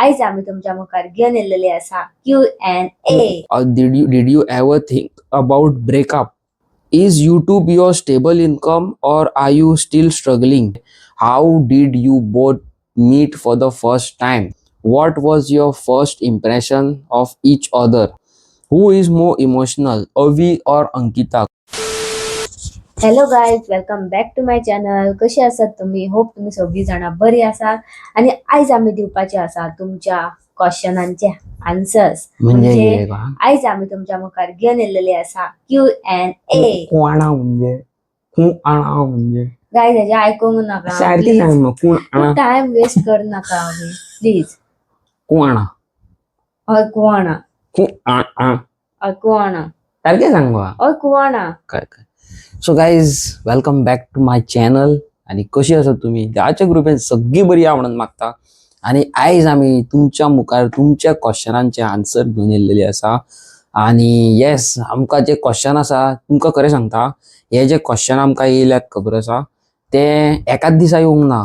आयज आमी तुमच्या मुखार घेवन येयल्लेली आसा Q and A. Did you ever think about breakup? Is YouTube your stable income or are you still struggling? How did you both meet for the first time? What was your first impression of each other? Who is more emotional, Avi or Ankita? Hello guys, welcome back to my channel. कशी आसात तुम्ही? Hope तुम्ही सगळी जाणां बरी आसात. आनी आयज आमी दिवपाचे आसा तुमच्या क्वेश्चनांचे आन्सर्स. म्हणजे म्हणजे कितें का? आयज आमी तुमच्या मुखार घेवन येयल्लेली आसा क्यू एन ए. कोणा म्हणजे कोणा म्हणजे गायज, हेजें आयकूंक नाका. सारकें प्लीज. सांग मग कोणा. टायम वेस्ट कर नाका आमी, प्लीज. कोणा. हय कोणा. कोणा. हय कोणा. सारकें सांग बाबा. हय कोणा. काय काय. So guys, welcome back to my channel. आणि कशी आसात तुमी? देवाच्या कृपेन सगळी बरी आहा म्हणून मागता. आणि आयज आमी तुमच्या मुखार तुमच्या क्वेश्चनांचे आन्सर घेवन येयल्लेली आसा. आणि येस, आमकां जे क्वेश्चन आसा, तुमकां खरें सांगता, हे जे क्वेश्चन आमकां येयल्यात खबर आसा, ते एकाच दिसा येवंक ना.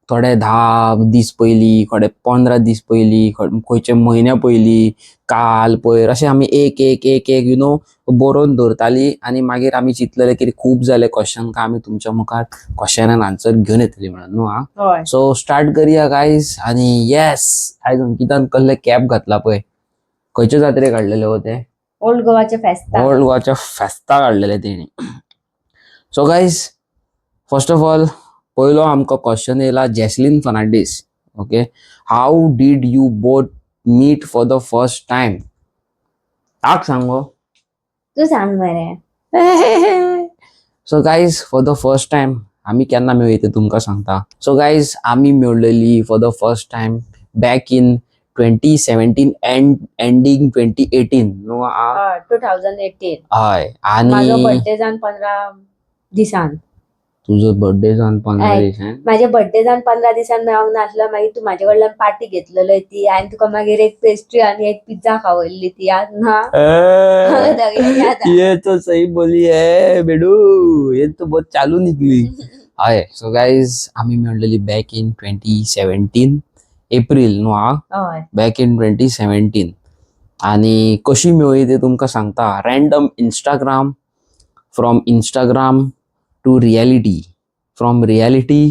थोडे 10 दीस पयलीं, थोडे 15 दीस पयलीं, खंयचे म्हयन्या पयलीं, काल पयर अशें आमी एक एक एक एक you know बरोवन दवरताली. आनी मागीर आमी चिंतलेले की खूब जाले क्वेश्चन, काय आमी तुमच्या मुखार क्वेश्चन आनी आन्सर घेवन येतली म्हणून, न्हू आं? हय. सो स्टार्ट करया गायज. आनी येस, आयज अंकितान कसले कॅप घातला पळय. खंयचे जात्रेक काडलेले हो ते? ओल्ड गोवाचे फेस्ता. ओल्ड गोवाच्या फेस्ता काडलेले तेणी. So guys, first of all, पयलो आमकां क्वेश्चन येयला Jesslyn Fernandes. Okay, how did you both meet for the first time? ताक सांगो. तूं सांग मरे. So guys, for the first time आमी केन्ना मेळ्ळी ते तुमकां सांगता. सो गायज, आमी मेळ्ळेली for the first time back in 2017 and ending 2018, न्हू आं? हय, 2018. हय. माझो आनी बर्थडे जावन 15 दिसान. तुजो बर्थडे जावन 15 हय. दिसान. माझे बर्थडे जावन 15 दिसान मेळोंक नासलो. मागीर तूं म्हाजे कडल्यान पार्टी घेतलेली ती आनी तुका मागीर एक पेस्ट्री आनी एक पिझ्झा खावयल्ली ती, याद ना? याद आहा. ये तो सही बोली है बेडू, ये तो बहुत चालू निकली. हय, सो गायज, आमी मेळ्ळेली back in 2017 April, न्हू आं? हय. Back in 2017. आणि कशी मेळ्ळी ते तुमकां सांगता. Random Instagram, from Instagram to reality, from reality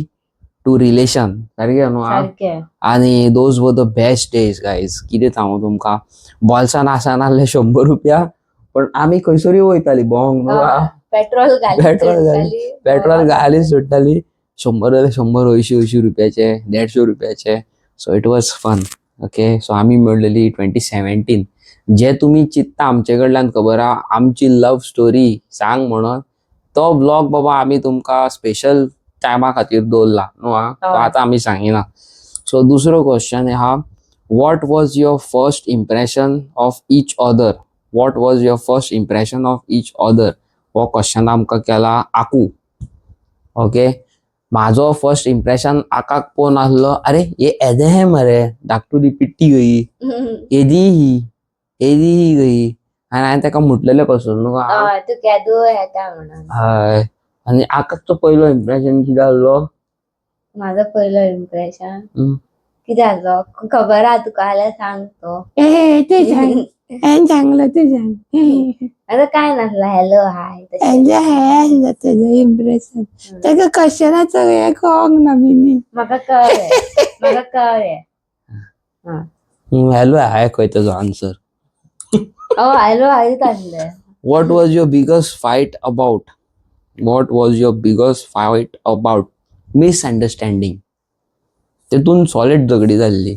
to relation, सारकें न्हू आं? सारकें. आणि those were the best days, guys. कितें सांगू तुमकां, बोल्सान आसनासले 100 रुपया, पण आमी खंयसरूय वयताली भोंवंक, न्हू आं? पेट्रोल घाली पेट्रोल घाली. सुट्टाली. पेट्रोल घाली सुट्टाली. 100 जाल्यार 100, अंयशीं अंयशीं रुपयाचे, 150 रुपयाचे. So it was fun. Okay, so आमी मेळ्ळेली 2017. जे तुमी चिंत्ता आमचे कडल्यान, खबर आहा, आमची लव स्टोरी सांग म्हणून, तो ब्लॉग बाबा आमी तुमकां स्पेशल टायमा खातीर दवरला, न्हू आं? तो हय. आतां आमी सांगिना. सो दुसरो क्वेश्चन आहा, what was your first impression of each other? What was your first impression of each other? हो क्वेश्चन आमकां केला आकू. ओके, म्हाजो फर्स्ट इम्प्रेशन आकाक पळोवन आसलो, अरे हे येदें हें मरे, धाकटुली पिट्टी गई, येदी ही, येदी ही गई. आनी हांवें ताका म्हटलेलें पासून, न्हू आं? हय, तूं केदो येता म्हणून. हय. आनी आकाचो पयलो इम्प्रेशन कितें आसलो? माझो पयलो इम्प्रेशन हम्म. कितें आसलो खबर आहा तुका जाल्यार सांग तो. ए, ते सांग, हांवें सांगलं ते सांग. आतां काय नासलो, हॅलो हाय तशें. हेंजे हें आसलें तेजें इम्प्रेशन. ताका क्वेश्चनाचो हें कळोंक ना मिनींग. म्हाका कळ्ळें, म्हाका कळ्ळें. हॅलो हाय खंय तेजो आन्सर. हय, हॅलो हायच आसलें. What was your biggest fight about? What was your biggest fight about? Misunderstanding. तेतून सॉलीड झगडी जाल्ली.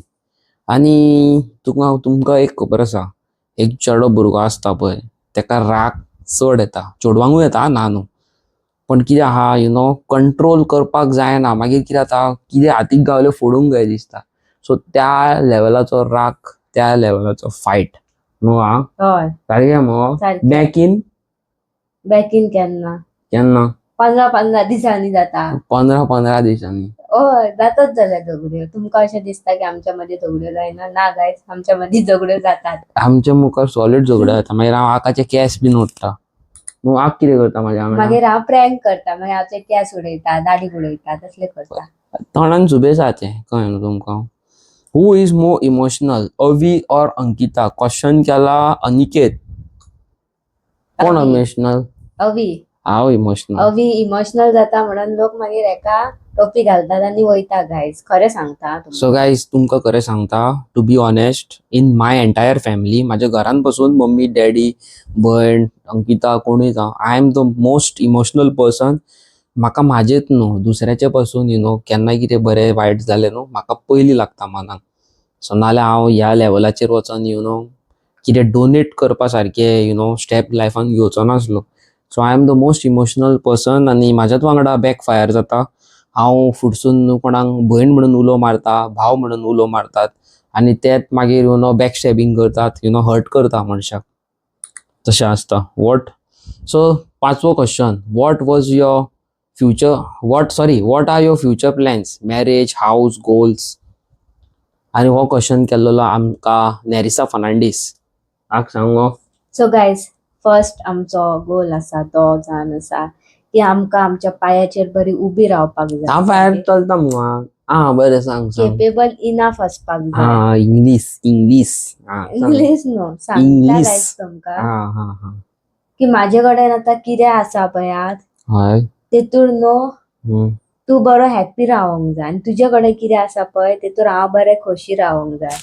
आनी तुका तुमकां एक खबर आसा, एक चेडो भुरगो आसता पळय, तेका राग चड येता. चेडवांकूय येता, ना न्हू, पण कितें आहा, you know control करपाक जायना. मागीर कितें जाता, कितें हातीक गावलें फोडूंक जाय दिसता. सो त्या लेवलाचो राग, त्या लेवलाचो फायट, न्हू आं? हय. सारकें मगो? सारकें. बॅक इन बॅक इन केन्ना? केन्ना? 15-15 दिसांनी जाता. 15-15 दिसांनी. हय, जातच जाल्यार झगड्यो. तुमकां अशें दिसता की आमच्या मदीं झगड्यो जायना? ना गायज, आमच्या मदीं झगड्यो जातात. आमच्या मुखार सॉलीड झगड्यो जाता. मागीर हांव आकाचे केंस बीन ओडटा. मग आक कितें करता म्हाज्या वांगडा? मागीर हांव प्रँक करता. मागीर हांव ते केंस उडयता, दाडी उडयता, तसलें करता. तोंडान सुबेज आहा तें, कळ्ळें न्हू तुमकां? Who is more emotional, Avi or Ankita? Question केला अनिकेत. कोण अवी. इमोशनल? अवी. हांव इमोशनल. अवी इमोशनल जाता म्हणून लोक मागीर एका टोपी घालतात आनी वयता. गायज, खरें सांगता तुमकां. सो गायज, तुमकां खरें सांगता, to be honest, in my entire family, म्हाज्या घरान पासून मम्मी, डॅडी, भयण, अंकिता, कोणूय जावं, I am the most emotional person. म्हाका म्हाजेच न्हू, दुसऱ्याचे पासून you know केन्ना कितें बरें वायट जालें न्हू, म्हाका पयलीं लागता मनाक. सो नाल्यार हांव ह्या लेवलाचेर वचोन you know कितें डोनेट करपा सारकें you know step लायफान घेवचो नासलो. So I am the most emotional person आनी म्हाज्याच वांगडा बॅक फायर जाता. हांव फुडसून कोणाक भयण म्हणून उलो मारता, भाव म्हणून उलो मारतात आनी तेत मागीर you know back स्टॅबिंग करतात, you know hurt करता मनशाक. तशें आसता. What, सो पांचवो question, what was your future what sorry what are your future plans, marriage, house, goals? आनी हो क्वेश्चन केल्लो आमकां नॅरिसा फर्नांडीस. आक सांग गो. सो गायज, फर्स्ट आमचो गोल आसा तो जावन आसा की आमकां आमच्या पांयाचेर बरी उबी रावपाक हांव भायर जाय. चलता मुगो. आं, बरें, सांग सांग. केपेबल इनफ आसपाक जाय. आं, इंग्लीश इंग्लीश, आं सांग. इंग्लीश न्हू सांगता. इंग्लीश. गायज, तुमकां आं हां हां की म्हाजे कडेन आतां कितें आसा पळयात, तेतूर न्हू तूं बरो हॅप्पी रावोंक जाय आनी तुजे कडेन कितें आसा पळय तेतूर हांव बरें खोशी रावोंक जाय.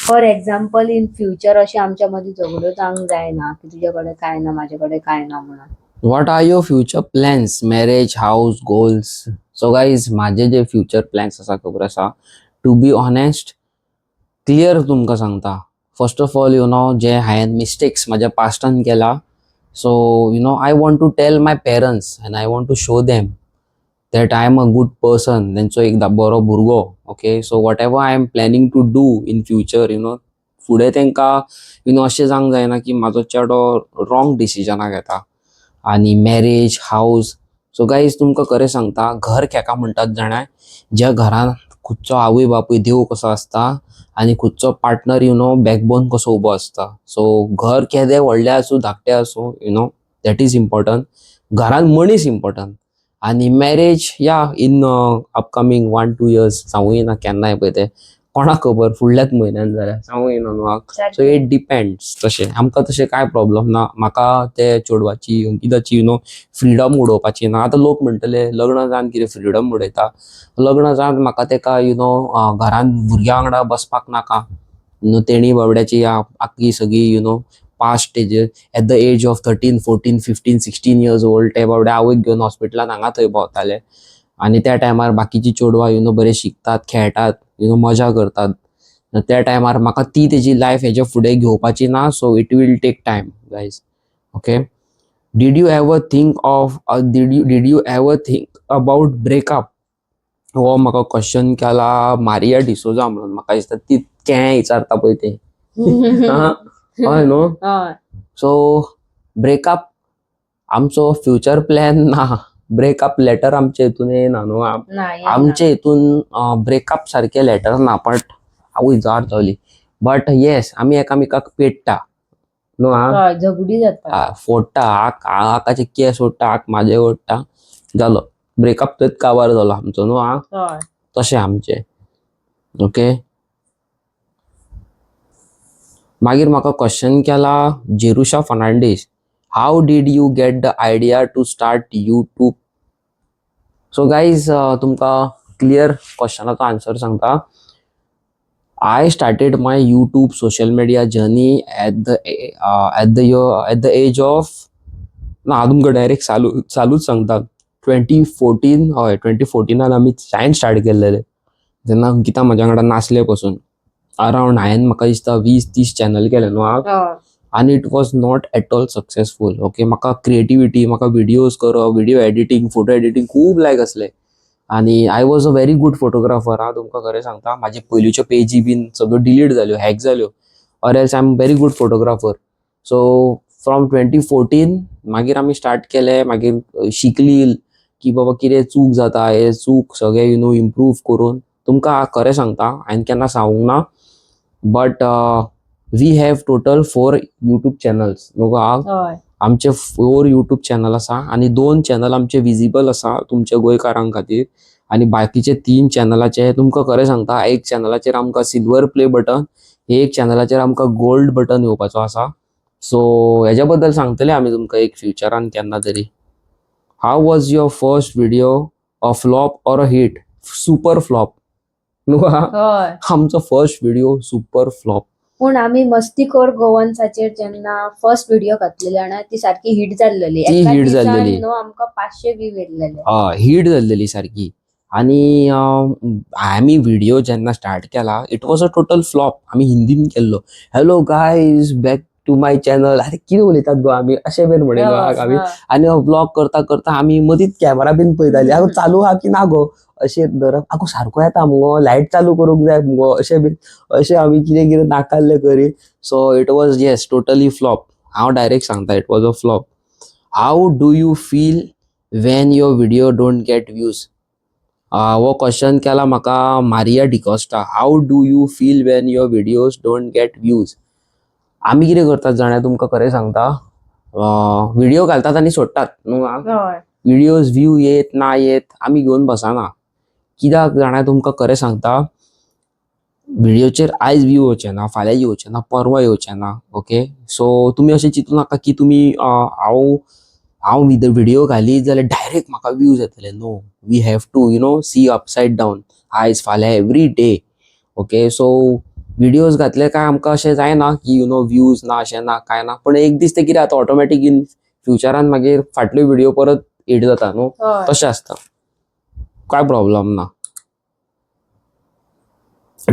फॉर एग्जाम्पल, इन फ्युचर अशें आमच्या मदीं झगड्यो जावंक जायना की तुजे कडेन कांय ना, म्हाजे कडेन कांय ना म्हणून. What are your future plans, marriage, house, goals? So guys, माझे जे फ्युचर प्लॅन्स आसा खबर आसा, टू बी ऑनेस्ट, क्लियर तुमकां सांगता, first of all, जे हांवें मिस्टेक्स म्हाज्या पास्टान केला, so I want to tell my parents and I want to show them that I am a good person, तेंचो एकदां बरो भुरगो. Okay, so whatever I am planning to do in future, फुडें तांकां you know अशें जावंक जायना की म्हाजो चेडो रॉंग डिसिजनां घेता. आनी मॅरेज, हावज, सो गायज, तुमकां खरें सांगता, घर केका म्हणटात जाणा? ज्या घरान खुदचो आवय बापूय देव कसो आसता आनी खुदचो पार्टनर you know backbone कसो उबो आसता. सो घर केदें व्हडलें आसूं, धाकटें आसूं, that is important. घरान मनीस इम्पॉर्टंट. आनी marriage, yeah, in upcoming 1-2 years, सांगू येना केन्नाय पळय तें, कोणाक खबर, फुडल्याच म्हयन्यान जाल्यार सांगू येना न्हू. So it depends. तशें आमकां तशें कांय प्रॉब्लम ना. म्हाका ते चेडवाची, अंकिताची you know freedom उडोवपाची ना. आतां लोक म्हणटले, लग्न जावन कितें फ्रिडम उडयता? लग्न जावन म्हाका तेका you know घरान भुरग्यां वांगडा बसपाक नाका? You know तेणी बाबड्याची आख्खी सगळी you know past तेजेर at the age of 13, 14, 15, 16 years old ते बाबडे आवयक घेवन हॉस्पिटलान हांगा थंय भोंवताले आनी त्या टायमार बाकीची चेडवां you know बरें शिकतात, खेळटात, you know मजा करतात. त्या टायमार म्हाका ती तेजी लायफ हेच्या फुडें घेवपाची ना. So it will take time, guys. Okay, did you ever think about breakup? हो म्हाका क्वेश्चन केला मारिया डिसोजा म्हणून. म्हाका दिसता ती केळें विचारता पळय तें. आं, हय न्हू? हय. सो ब्रेकअप आमचो फ्युचर प्लॅन ना. ब्रेकअप लेटर आमचे हितून येना न्हू. ना, येना. आमचे हितून ब्रेकअप सारकें लेटर ना, बट आवय जार जावली, बट येस, आमी एकामेकाक पेट्टा न्हू आं. हय, झगडी जाता. फोडटा. आक आकाचे केस ओडटा, आक म्हाजे ओडटा, जालो ब्रेकअप, थंयच काबार जालो आमचो न्हू आं. हय. तशें आमचें. ओके, मागीर म्हाका क्वेश्चन केला Jerusha Fernandes, how did you get the idea to start YouTube? So guys, तुमकां क्लियर क्वेश्चनाचो आन्सर सांगता. I started my YouTube social media journey at the age of, ना, हांव तुमकां डायरेक्ट चालू चालूच सांगता, 2014. हय, 2014नान आमी सायन स्टार्ट केल्लेले, जेन्ना अंकिता म्हाज्या वांगडा नासले पसून. अरावंड हांवें म्हाका दिसता 20-30 चॅनल केले न्हू हांव. आनी it was not at all successful, okay. म्हाका क्रिएटिविटी, म्हाका विडियोज करप, विडियो एडिटींग, फोटो एडिटींग खूब लायक आसलें आनी I was a very good photographer. हांव तुमकां खरें सांगता, म्हाजे पयलींच्यो पेजी बीन सगळ्यो डिलीट जाल्यो, हॅक जाल्यो, or else I am very good photographer. So from 2014 मागीर आमी स्टार्ट केलें. मागीर शिकली की बाबा कितें चूक जाता, हे चूक सगळें you know improve करून. तुमकां खरें सांगता, हांवें केन्ना सांगूंक ना, but we have total four YouTube channels न्हू गो? हय. आमचे फोर युट्यूब चॅनल आसा आनी दोन चॅनल आमचे विजिबल आसा तुमच्या गोंयकारां खातीर. आनी बाकीचे तीन चॅनलाचे तुमकां खरें सांगता, एक चॅनलाचेर आमकां सिल्वर प्ले बटन, एक चॅनलाचेर आमकां गोल्ड बटन येवपाचो आसा. सो हेज्या बद्दल सांगतले आमी तुमकां एक फ्युचरान केन्ना तरी. How was your first video, a flop or a hit? Super flop न्हू? हय. आमचो फर्स्ट व्हिडिओ सुपर फ्लॉप. पूण आमी मस्तीखोर गोवन्साचेर जेन्ना फर्स्ट व्हिडिओ घातलेली जाणा, ती सारकी हिट जाल्लेली. ती एका hit दिसान जाल्लेली. न्हू आमकां 500 व्यू येयल्लेले. हय, हिट जाल्लेली सारकी. आनी आमी व्हिडिओ जेन्ना स्टार्ट केला, it was a total flop. आमी हिंदीन केल्लो, "Hello guys, back to my channel." अरे, कितें उलयतात गो आमी, अशें बीन म्हणिल्लो आमी. आनी हो ब्लॉग करता करता आमी मदींच कॅमेरा बीन पळयताली, आगो चालू आहा की ना गो, अशें धरप, आगो सारको येता मुगो, लायट चालू करूंक जाय मुगो, अशें बीन अशें आमी कितें कितें नाकाल्लें करी. So it was, yes, totally flop. हांव डायरेक्ट सांगता, it was a flop. How do you feel when your video don't get views? हो क्वेश्चन केला म्हाका Maria D'Costa. How do you feel when your videos don't get views? आमी कितें करतात जाणा, तुमकां खरें सांगता, व्हिडिओ घालतात आनी सोडटात न्हू. व्हिडियोज व्यू येत ना येत आमी घेवन बसना. कित्याक जाणा, तुमकां खरें सांगता, व्हिडियोचेर आयज व्यू येवचे ना, फाल्यां येवचे ना, परवां येवचे ना. ओके, सो तुमी अशें चिंतू नाका की तुमी हांव व्हिडिओ घालीत जाल्यार डायरेक्ट म्हाका व्यूज येतले. No, we have to see upside down, आयज फाल्यां, every day. Okay, so videos घातले काय आमकां अशें जायना की you know views ना, अशें ना, काय ना. पण एक दीस ते कितें जाता, ऑटोमॅटीक इन फ्युचरान मागीर फाटल्यो व्हिडिओ परत हिट जाता न्हू. तशें आसता, काय प्रॉब्लम ना.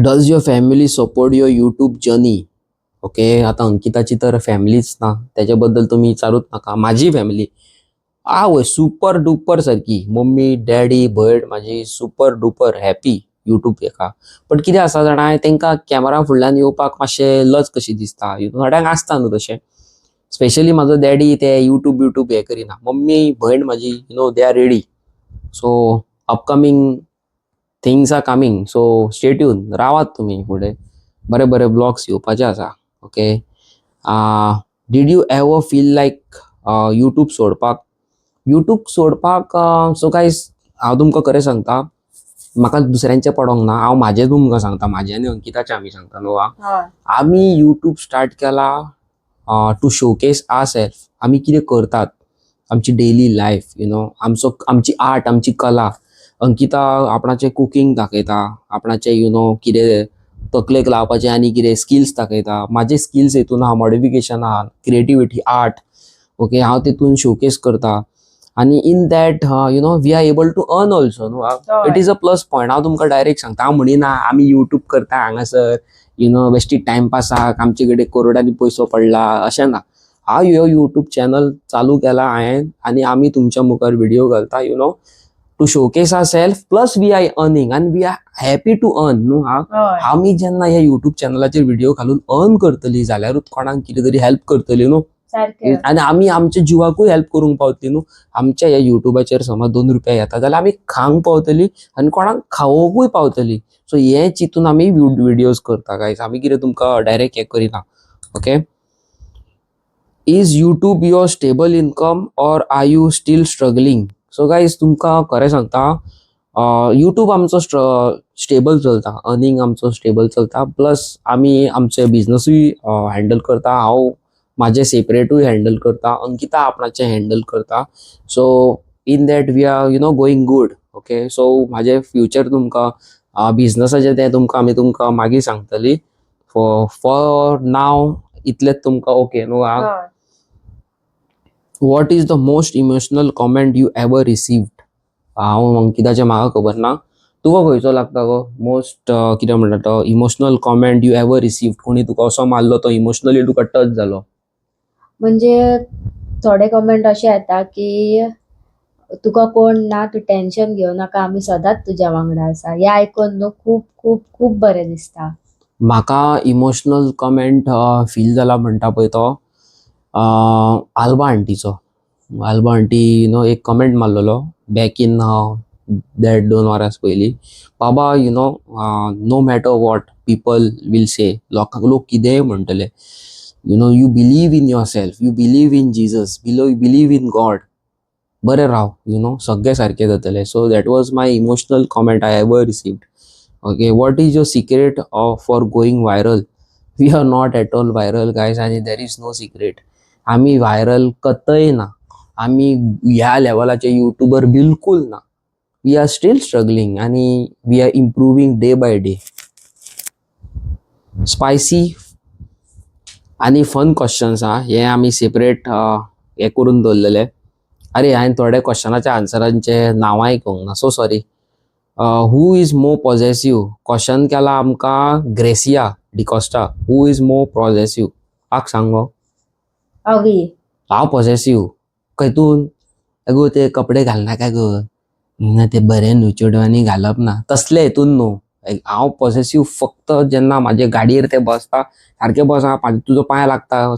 Does your family support your YouTube journey? Okay, आतां अंकिताची तर फॅमिलीच ना, त्याच्या बद्दल तुमी विचारूच नाका. माझी फॅमिली आवय सुपर डुपर सारकी, मम्मी डॅडी भयण म्हाजी सुपर डुपर हॅपी युट्यूब हेका. पण कितें आसा जाणा, तांकां कॅमेरा फुडल्यान येवपाक मातशें लज कशी दिसता. थोड्यांक आसता न्हू तशें. स्पेशली म्हाजो डॅडी ते युट्यूब युट्यूब हे करिना. मम्मी भयण म्हाजी, they are ready. So upcoming things are coming, so stay tune रावात तुमी. फुडें बरे बरे ब्लॉग्स येवपाचे आसा. Okay, did you ever feel like YouTube सोडपाक? युट्यूब सोडपाक, सो गायज, हांव तुमकां खरें सांगता, म्हाका दुसऱ्यांचें पडोंक ना, हांव म्हाजें तुमकां सांगता, म्हाजें आनी अंकिताचें आमी सांगता न्हू. आमी युट्यूब स्टार्ट केला टू शोकेस are self, आमी कितें करतात, आमची डेली लायफ, you know आमचो आमची आर्ट, आमची कला. अंकिता आपणाचें कुकींग दाखयता, आपणाचें you know कितें तकलेक लावपाचें आनी कितें स्किल्स दाखयता. म्हाजे स्किल्स हितून आहा, मॉडिफिकेशन आहा, क्रिएटिविटी, आर्ट. ओके, हांव तितून शोकेस करता आनी in that we are able to earn also न्हू. It is a plus point. हांव तुमकां डायरेक्ट सांगता, हांव म्हणिना आमी युट्यूब करता हांगासर you know बेश्टी टायमपासाक, आमचे कडेन करोडांनी पयसो पडला, अशें ना. हांव ह्यो युट्यूब चॅनल चालू केला हांवें आनी आमी तुमच्या मुखार व्हिडिओ घालता to showcase our self, plus we are earning आनी we are happy to earn न्हू. हा, आमी जेन्ना ह्या युट्यूब चॅनलाचेर व्हिडिओ घालून अर्न करतली जाल्यारूच कोणाक कितें तरी हेल्प करतली न्हू. आनी आमी आमच्या जिवाकूय हेल्प करूंक पावतली न्हू. आमच्या ह्या युट्यूबाचेर समज 2 रुपया येता जाल्यार आमी खावंक पावतली आनी कोणाक खावोवंकूय पावतली. सो हें चिंतून आमी व्हिडियोज करता गायज. आमी कितें तुमकां डायरेक्ट हें करिना. Okay, is YouTube your stable income or are you still struggling? So guys, तुमकां खरें सांगता, युट्यूब आमचो स्टेबल चलता, अर्निंग आमचो स्टेबल चलता, प्लस आमी आमचे बिजनसूय हँडल करता. हांव म्हाजें सेपरेटूय हँडल करता, अंकिता आपणाचें हँडल करता. So in that we are going good. Okay, so म्हाजें फ्युचर तुमकां बिजनसाचें तें तुमकां आमी तुमकां मागीर सांगतली. फॉर नाव इतलेंच तुमकां, ओके न्हू? What is the most emotional comment you ever received? हांव अंकिताचें म्हाका खबर ना, तुका खंयचो लागता गो मोस्ट, कितें म्हणटा तो, emotional comment you ever received? कोणी तुका असो मारलो तो इमोशनली तुका टच जालो? म्हणजे थोडे कमेंट अशे येता की तुका कोण ना, तूं टेन्शन घेवं नाका, आमी सदांच तुज्या वांगडा आसा. हें आयकून न्हू खूब खूब खूब बरें दिसता. म्हाका इमोशनल कमेंट फील जाला म्हणटा पळय तो आल्बा आंटीचो. आल्बा आंटी you know एक कमेंट मारलेलो बॅक इन देड दोन वरां पयलीं, बाबा, no matter what people will say, लोकांक लोक कितेंय म्हणटले, you believe in yourself, you believe in Jesus, believe in God. बरें राव, you know, सगळें सारकें जातलें. So that was my emotional comment I ever received. Okay, what is your secret of for going viral? We are not at all viral, guys, आनी there is no secret. आमी viral कतय ना, आमी ह्या लेवलाचे YouTuber बिलकुल ना. We are still struggling आनी we are improving day by day. Spicy आनी फन क्वेश्चन्स आहा, हे आमी सेपरेट हे करून दवरलेले. अरे, हांवें थोडे क्वेश्चनाच्या आन्सरांचे नांवांय घेवंक ना, so sorry. Who is more possessive? Question केला आमकां Gracia D'Costa. Who is more possessive? आक सांग गो. अवी. हांव पॉझेसीव खंयतून अगो ते कपडे घालनाका गो ना, ते बरे न्हू चेडवांनी घालप ना, तसले हितून न्हू. हांव पॉझेसीव फक्त जेन्ना म्हाजे गाडयेर ते बसता, सारके बस आं, तुजो पांय लागता,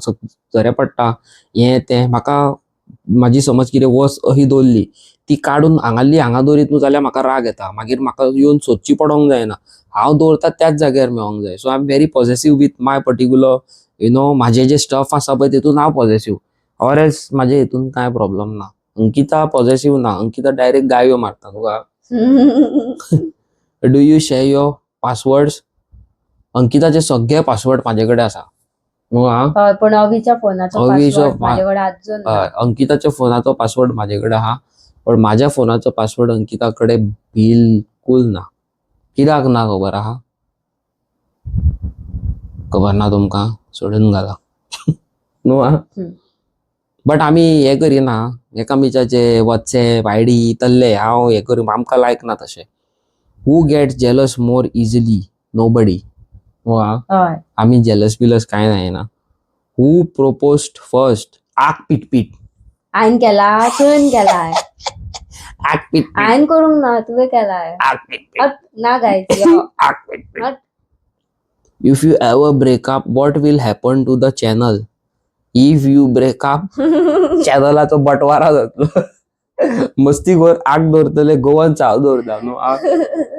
झरे पडटा, हें तें. म्हाका म्हाजी समज कितें वस्त अशी दवरली, ती काडून हांगाली हांगा दवरीत न्हू जाल्यार म्हाका राग येता. मागीर म्हाका येवन सोदची पडोंक जायना, हांव दवरता त्याच जाग्यार मेळोंक जाय. So I am very possessive with my particular, you know, म्हाजे जे स्टफ आसा पळय तितून हांव पॉझेसीव, ऑर एल्स म्हाजे हितून कांय प्रॉब्लम ना. अंकिता पॉझेसीव ना, अंकिता डायरेक्ट गाळयो मारता तुका. Do you share your passwords? अंकिताचे सगळे पासवर्ड म्हाजे कडेन आसा न्हू आं. हय, पण अवीच्या फोनाचो अवीचो पासवर्ड म्हाजे कडेन अजून ना. हय, अंकिताच्या फोनाचो पासवर्ड म्हाजे कडेन आहा, पण म्हाज्या फोनाचो पासवर्ड अंकिता कडेन बिलकुल ना. कित्याक ना खबर आहा? खबर ना तुमकां? सोडून घाला न्हू आं. बट आमी हे करिना, एकामेकाचे वॉट्सएप आयडी तल्ले हांव हे करूं आमकां लायक ना तशें. Who get jealous more easily? Nobody. न्हू आं. हय. आमी जेलस बिलस कांय जायना. Who proposed first? आग पिटपीट. हांवें केला? तुवें केलाय? आग पिटपीट. हांवें करूंक ना, तुवें केलाय. आग पिटपीट. अट ना गायज. आग पिटपीट. If you ever break up, what will happen to the channel? If you break up, चॅनलाचो बटवारा जातलो. मस्ती गोर आग दवरतले, गोवन चाव दवरता न्हू आग.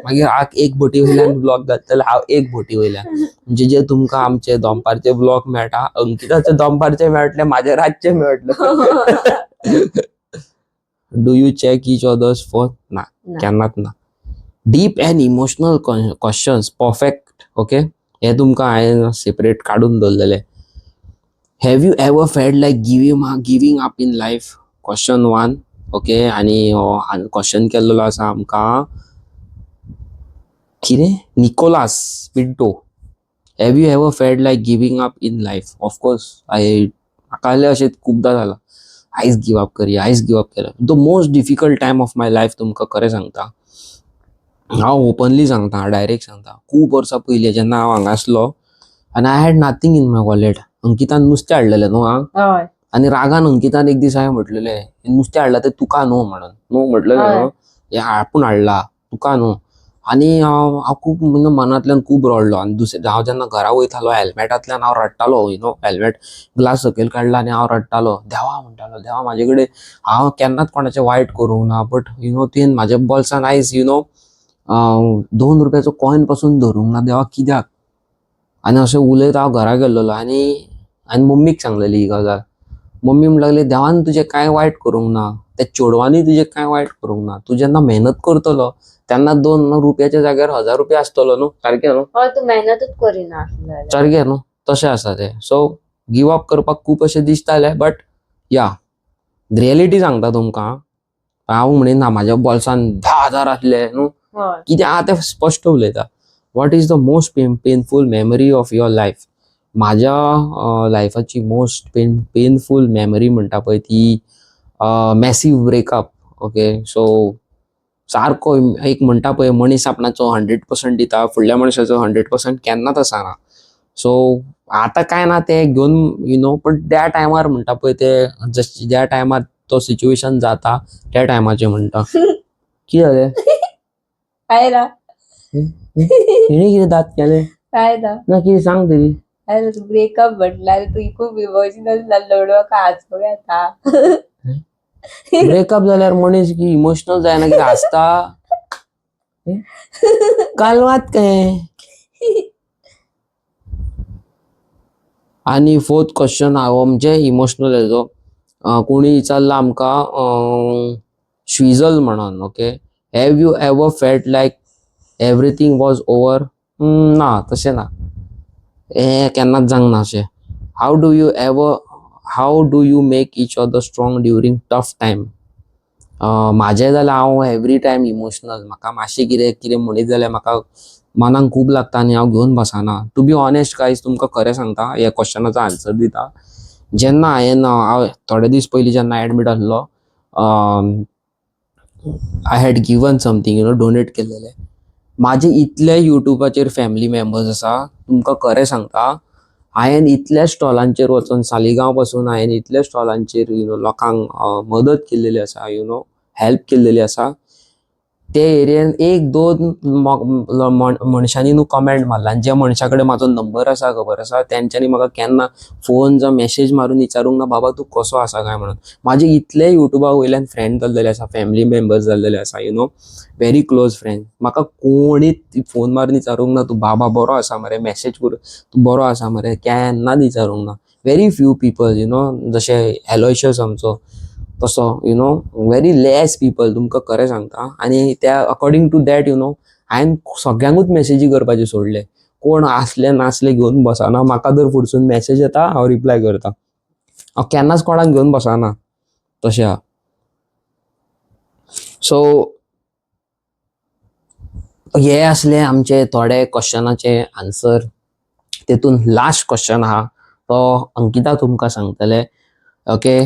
मागीर आग एक बोटी वयल्यान ब्लॉग घालतले, हांव एक बोटी वयल्यान. म्हणजे जे तुमकां आमचे दनपारचे ब्लॉग मेळटा, अंकिताचे दनपारचे मेळटले, म्हाजे रातचे मेळटले. Do you check each other's phone? ना. ना. केन्नाच ना. Deep and emotional questions, perfect. Okay, हे तुमकां हांवें सेपरेट काडून दवरलेले. Have you ever felt like giving up in life? Question one. Okay, आनी हो क्वेश्चन केल्लो आसा आमकां कितें Nicholas Pinto. Have you ever felt like giving up in life? Of course, I म्हाका जाल्यार अशें खुबदां जालां, आयज गिव अप करया, आयज गिव अप केला. The most difficult time of my life, तुमकां खरें सांगता हांव, ओपनली सांगता, डायरेक्ट सांगता. खूब वर्सां पयलीं जेन्ना हांव हांगा आसलो आनी I had nothing in my wallet. अंकितान नुस्तें हाडलेलें न्हू आं. हय. आनी रागान अंकितान एक दीस हांवें म्हटलेलें, "हें नुस्तें हाडलां तें तुका न्हू म्हणून न्हू म्हटलेलें. हय. न्हू हें आपूण हाडला तुका न्हू. आनी हांव हांव खूब म्हणजे मनांतल्यान खूब रडलो. आनी दुसरें, हांव जेन्ना घरा वयतालो, हेल्मेटांतल्यान हांव रडटालो, you know, helmet glass सकयल काडला आनी हांव रडटालो. देवा म्हणटालो, देवा, म्हाजे कडेन हांव केन्नाच कोणाचें वायट करूंक ना, बट you know, तुवें म्हाज्या बोल्सान आयज you know 2 रुपयाचो कॉयन पासून धरूंक ना, देवा कित्याक? आनी अशें उलयत हांव घरा गेल्लेलो. आनी हांवें मम्मीक सांगलेली ही गजाल. मम्मी म्हणूंक लागली, देवान तुजें कांय वायट करूंक ना, त्या चेडवांनी तुजें कांय वायट करूंक ना. तूं जेन्ना मेहनत करतलो तेन्ना 2 रुपयाच्या जाग्यार 1000 रुपया आसतलो न्हू, सारकें न्हू? हय, तूं मेहनतूच करिना आसलें जाल्यार. सारकें न्हू? तशें आसा तें. सो गिव अप करपाक खूब अशें दिसतालें, बट या, रियलिटी सांगता तुमकां, हांव म्हणिना म्हाज्या बोल्सान 10,000 आसले न्हू. हय. कितें आहा तें स्पश्ट उलयता. What is the most painful memory of your life? म्हाज्या लायफाची मोस्ट पेनफूल मेमरी म्हणटा पळय ती मॅसीव ब्रेकअप. ओके, सो सारको एक म्हणटा पळय, मनीस आपणाचो 100% दिता, फुडल्या मनशाचो 100% केन्नाच आसना. सो आतां कांय ना तें घेवन, you know, पण त्या टायमार म्हणटा पळय ते ज्या टायमार तो सिच्युएशन जाता त्या टायमाचें म्हणटा. कितें जालें? काय ना. हेणी कितें दात केले? काय ना. ना, कितें सांग तरी. काय तूं ब्रेकअप म्हटल्यार तूं खूब इमोशनल जाल्लो म्हणून म्हाका हांसूंक येता. ब्रेकअप जाल्यार मनीस की इमोशनल जायना, कितें हांसता? कालवात काय? आनी फोर्थ क्वेश्चन हो म्हणजे इमोशनल हेजो. कोणी विचारला आमकां, श्विजल म्हणून, okay, have you ever felt like everything was over? ना, तशें ना, हें केन्नाच जावंक ना अशें. How do you make each other strong during tough time? म्हाजें जाल्यार हांव एवरी टायम इमोशनल. म्हाका मातशें कितें कितें म्हणीत जाल्यार म्हाका मनाक खूब लागता आनी हांव घेवन बसना. टू बी ऑनेस्ट गायज, तुमकां खरें सांगता, ह्या क्वेश्चनाचो आन्सर दिता. जेन्ना हांवें, हांव थोडे दीस पयलीं जेन्ना एडमीट आसलो, I had given something, donate केलेलें. म्हाजे इतले युट्यूबाचेर फॅमिली मेंबर्स आसा, तुमकां खरें सांगता, हांवें इतल्या स्टॉलांचेर वचोन, सालिगांव पासून हांवें इतल्या स्टॉलांचेर लोकांक मदत केल्लेली आसा, हेल्प केल्लेली आसा. ते एरियेन एक दोन मनशांनी न्हू कमेंट मारला आनी ज्या मनशा कडेन म्हाजो नंबर आसा, खबर आसा, तेंच्यांनी म्हाका केन्ना फोन जावं मॅसेज मारून विचारूंक ना, बाबा तूं कसो आसा काय म्हणून. म्हाजे इतले युट्यूबा वयल्यान फ्रेंड जाल्लेले आसा, फॅमिली मेंबर्स जाल्लेले आसा, व्हेरी क्लोज फ्रेंड. म्हाका कोणीच फोन मारून विचारूंक ना, तूं बाबा बरो आसा मरे, मॅसेज करून तूं बरो आसा मरे, केन्नाच विचारूंक ना. व्हेरी फ्यू पिपल, जशे एलोयशियस आमचो तसो, व्हेरी लेस पिपल, तुमकां खरें सांगता. आनी त्या अकॉर्डिंग टू that, हांवें सगळ्यांकूच मॅसेजी करपाचे सोडले. कोण आसले नासले घेवन बसना. म्हाका जर फुडसून मॅसेज येता, हांव रिप्लाय करता. हांव केन्नाच कोणाक घेवन बसना, तशें आहा. सो हे आसले आमचे थोडे क्वेश्चनाचे आन्सर. तेतून लास्ट क्वेश्चन आहा तो अंकिता तुमकां सांगतले. ओके,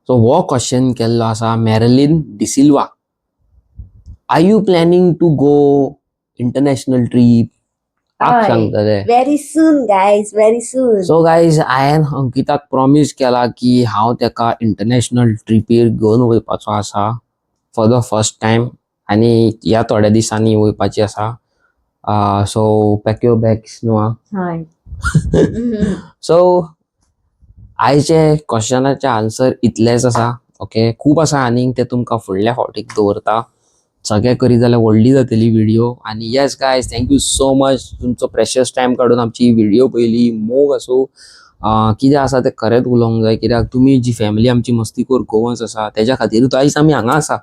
सो हो क्वेश्चन केल्लो आसा मॅरलीन D'Silva, are you planning to go international trip? आप हय. सांगतले. Very soon, guys, very soon. So guys, हांवें अंकिताक प्रॉमीस केला की हांव तेका इंटरनॅशनल ट्रिपीर घेवन वयपाचो आसा फॉर the first time आनी ह्या थोड्या दिसांनी वयपाची आसा. सो पॅक your bags न्हू आं. हय. सो आयचे क्वेश्चनाचे आन्सर इतलेच आसा. ओके, खूब आसा आनीक, ते तुमकां फुडल्या फावटीक दवरता. सगळें करीत जाल्यार व्हडली जातली व्हिडिओ. आनी yes guys, thank you so much, तुमचो प्रेशियस टायम काडून आमची व्हिडिओ पयली. मोग आसूं, कितें आसा तें खरेंच उलोवंक जाय, कित्याक तुमी जी फॅमिली आमची मस्तीखोर गोवन्स आसा, तेज्या खातीरूच आयज आमी हांगा आसा.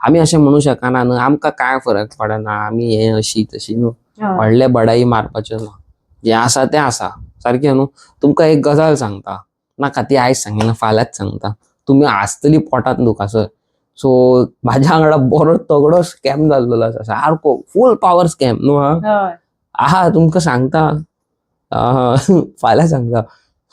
आमी अशें म्हणू शकना न्हू, आमकां कांय फरक पडना, आमी हें अशी तशी न्हू. व्हडले बडाई मारपाच्यो ना. जें आसा तें आसा सारकें न्हू. तुमकां एक गजाल सांगता, नाका, ती आयज सांगिना, फाल्यांच सांगता. तुमी हांसतली पोटांत दुखासर. सो म्हाज्या वांगडा बरो तगडो स्कॅम जाल्लो आसा, सारको फूल पावर स्कॅम न्हू हा. हय. आहा, तुमकां सांगता, फाल्यां सांगता,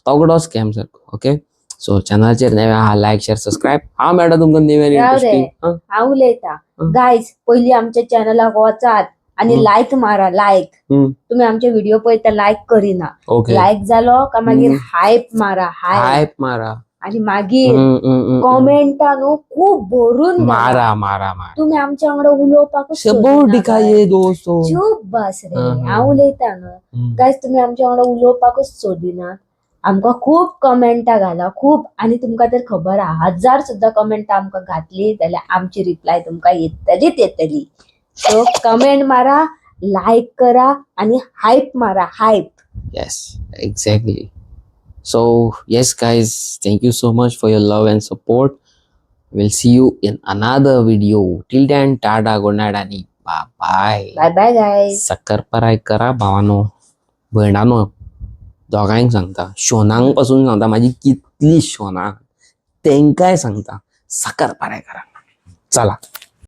तगडो स्कॅम सारको. ओके, सो चॅनलाचेर नवे आहा, लायक, शेअर, सबस्क्रायब. हांव मेळटा तुमकां नवे राव रे. इंट्रस्टींग. हांव उलयता. गायज, पयली आमच्या चॅनलाक वचात आनी लायक मारा, लायक. तुम्ही आमचे व्हिडिओ पळयता, लायक करिना. लायक जालो का मागीर हायप मारा, हायप. हायप मारा. आणि मागीर हम्म, हम्म, हम्म, हम्म. कॉमेंटा न्हू खूब भरून घाला. मारा मारा मारा. तुम्ही आमच्या वांगडा उलोवपाकूच सबो सोदिना. दिखाइए दोस्तों. चूप बस रे. हांव उलयता न्हू. गायज, तुमी आमच्या वांगडा उलोवपाकूच सोदिना. आमकां खूब कमेंटां घाला, खूब. आनी तुमकां तर खबर आहा, हजार सुद्दां कमेंटां आमकां घातली जाल्यार आमची रिप्लाय तुमकां येतलीच येतली. सो कमेंट मारा, लायक करा आनी हायप मारा, hype. Yes, exactly. So, yes, guys, thank you so much for your love and support. We'll see you in another video. Till then, tata, good night, आणि bye bye. Bye bye guys. सक्करपराय करा भावानो भयणानो, दोगांयक सांगता, शोनांक पासून सांगता, म्हाजी कितली शोनां तेंकाय सांगता, साकर पराय करा. चला.